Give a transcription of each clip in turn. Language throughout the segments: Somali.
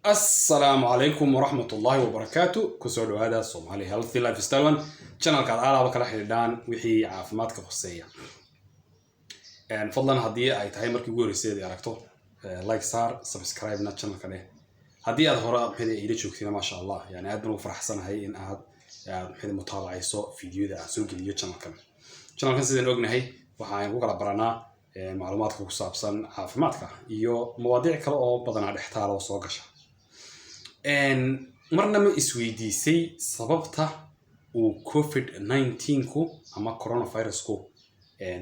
Asalaamu calaykum waraxmat ullaahi wabarakaatu. Kusoo dhawaada Somali Healthy Lifestyle One, channelka aad aalaaba kala xidhiidhaan wixii caafimaadka khuseeya. Fadlan, haddii ay tahay markii ugu horreysay aad aragto, like saar, subscribe-na channelka dheh. Haddii aad hore maxay ila joogtina, maasha Allah, yani aad baan ugu faraxsanahay in aad maxay mutaabacayso fiidiyoda aan soo geliyo channelkan. Channelkan, sidaan ognahay, waxaan ku kala baranaa macluumaadka ku saabsan caafimaadka iyo mawaadiic kale oo badanaa dhextaala oo soo gasha. Marna ma isweydiisay sababta uu COVID 19-ku ama coronavirusku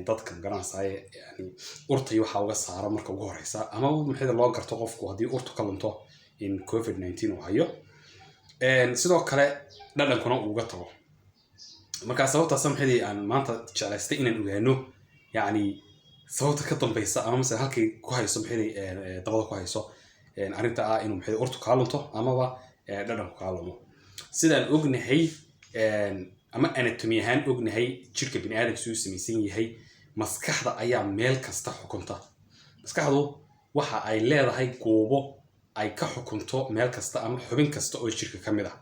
dadka magaranaysaye yani urtay waxaa uga saaro marka ugu horeysa, ama maxay loo garto qofku haddii urtu ka lunto in COVID 19 uu hayo, sidoo kale dhadhankuna uu uga tago? Marka sababtaas maxay aan maanta jeclaystay inaan ogaano, yacni sababta ka dambeysa ama masala halkay ku hayso, maxay dabada ku hayso arrinta ah inuu maxay urtu kaa lunto amaba dhadhanku kaa lumo. Sidaan ognahay ama anatomy ahaan ognahay, jirka bini aadamka siduu samaysan yahay, maskaxda ayaa meel kasta xukunta. Maskaxdu waxa ay leedahay goobo ay ka xukunto meel kasta ama xubin kasta oo jirka ka mid ah.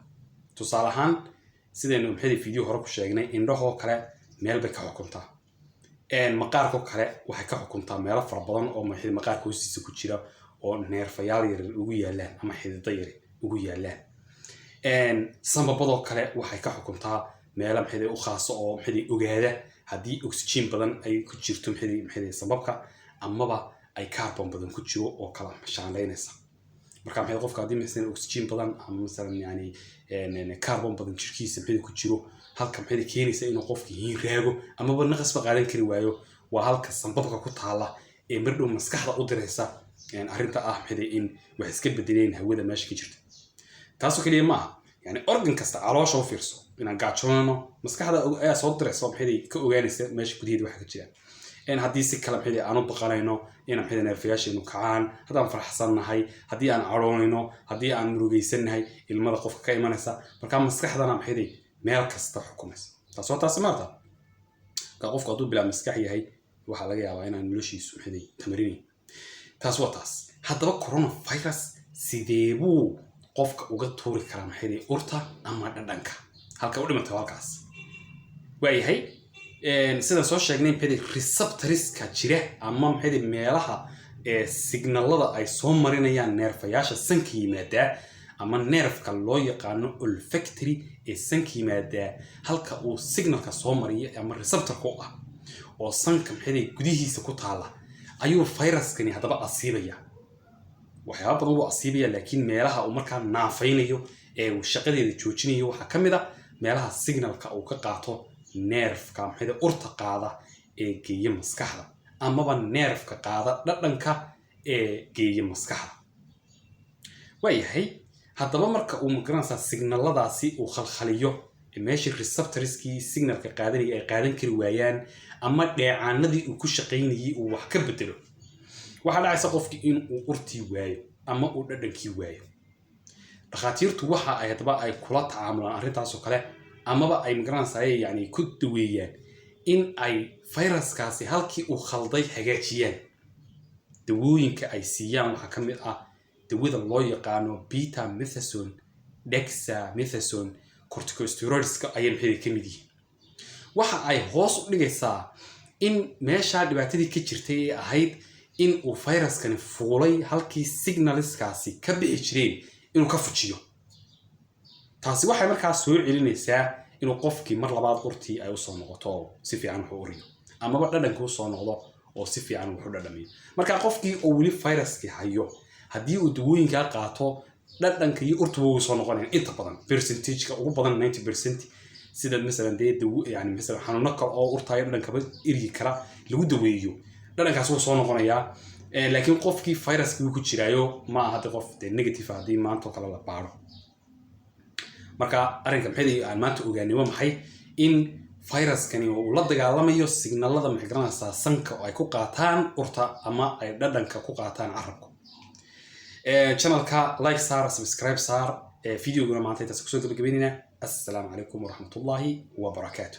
Tusaale ahaan, sidaynu maxay video hore ku sheegnay, indhahoo kale meel bay ka xukuntaa, maqaarkoo kale waxay ka xukuntaa meelo fara badan oo maxay maqaarka hoostiisa ku jira oo neerfayaal yaryar ugu yaalaan ama xididdo yar ugu yaalaan. Sambabadoo kale waxay ka xukuntaa meelo maxay u khaaso oo maxay ogaada haddii oxygen badan ay ku jirto maxay sambabka amaba ay carbon badan ku jiro oo kala shaandhaynaysa. Marka maxay qofka haddii masalan oxygen badan ama masalan yani carbon badan jirkiisa maxay ku jiro, halka maxay keenaysa inuu qofki hiin raago amaba naqasba qaadan kari waayo waa halka sambabka ku taala ee mar dhow maskaxda u diraysa arrinta ah maxay in wax iska bedeleen hawada meesha ka jirta. Taasoo keliya ma aha, yani organ kasta, caloosha u fiirso, inaan gaajoonano maskaxda ayaa soo diraysa oo maxay ka ogaanaysa meesha gudaheeda waxa ka jira. Haddii si kale maxay aan u baqanayno, in maxay neerfayaasheenu kacaan, haddaan faraxsannahay, haddii aan cadhoonayno, haddii aan murugaysannahay, ilmada qofka ka imanaysa. Marka maskaxdana maxay meel kasta xukumaysa. Taas waa taasi. Maarta marka qofku hadduu bilaa maskax yahay, waxaa laga yaabaa inaan noloshiisu maxay tamarinayn. Taas waa taas. Haddaba coronavirus sidee buu qofka uga tuuri karaa maxay urta ama dhadhanka? Halka u dhimata waa halkaas. Waayahay, sidaan soo sheegnay, maxay receptorska jira ama maxay meelaha ee signalada ay soo marinayaan neerfayaasha sanka yimaadaa ama neerfka loo yaqaano olfactory ee sanka yimaadaa, halka uu signalka soo mariyo ama receptorka u ah oo sanka maxay gudihiisa ku taala, ayuu viruskani haddaba asiibaya. Waxyaaba badan wuu asiibaya, laakiin meelaha uu markaa naafaynayo ee uu shaqadeeda joojinayo waxaa ka mid a meelaha signalka uu ka qaato neerfka maxay urta qaada ee geeya maskaxda amaba neerfka qaada dhadhanka ee geeya maskaxda. Waayahay, haddaba marka uu magaranaysaa signaladaasi uu khalkhaliyo, meeshii receptorskii signalka qaadanaya ay qaadan kari waayaan ama dheecaanadii uu ku shaqaynayay uu wax ka bedelo, waxaa dhacaysa qofkii in uu urtii waayo ama uu dhadhankii waayo. Dhakhaatiirtu waxa ay haddaba ay kula tacaamulaan arrintaasoo kale amaba ay magaranaysaay yani ku daweeyaan in ay viruskaasi halkii uu khalday hagaajiyaan. Dawooyinka ay siiyaan waxaa ka mid ah dawada loo yaqaano betamethasone, dexamethasone. Corticosteroidska ayay maxay ka mid yihiin. Waxa ay hoos u dhigaysaa in meeshaa dhibaatadii ka jirtay ee ahayd in uu viruskani fuulay halkii signalskaasi ka bixi jireen inuu ka fujiyo. Taasi waxay markaa soo celinaysaa inuu qofkii mar labaad urtii ay usoo noqoto oo si fiican wax u uriyo, amaba dhadhankii usoo noqdo oo si fiican wax u dhadhamiyo. Marka qofkii oo weli viruskii hayo, haddii uu dawooyinkaa qaato, dhadhanka iyo urtuba wuu soo noqonaya inta badan, percentageka ugu badan 90%. Sida masalan dee dawo, yani masalan xanuuno kale oo urtaayo dhadhankaba eryi kara lagu daweeyo, dhadhankaas wuu soo noqonayaa. Laakiin qofkii viruskii wuu ku jiraayo, ma aha de qof dee negative haddii maanta oo kale la baaro. Marka arrinka maxay aan maanta ogaanay waa maxay? In viruskani uu la dagaalamayo signalada, maxay garanaysaa, sanka oo ay ku qaataan urta ama ay dhadhanka ku qaataan carabku. Channelka like saar, subscribe saar. Videoguna maanta intaas kusoo gabagabeynayna. Assalaamu calaykum waraxmatullaahi wabarakaatu.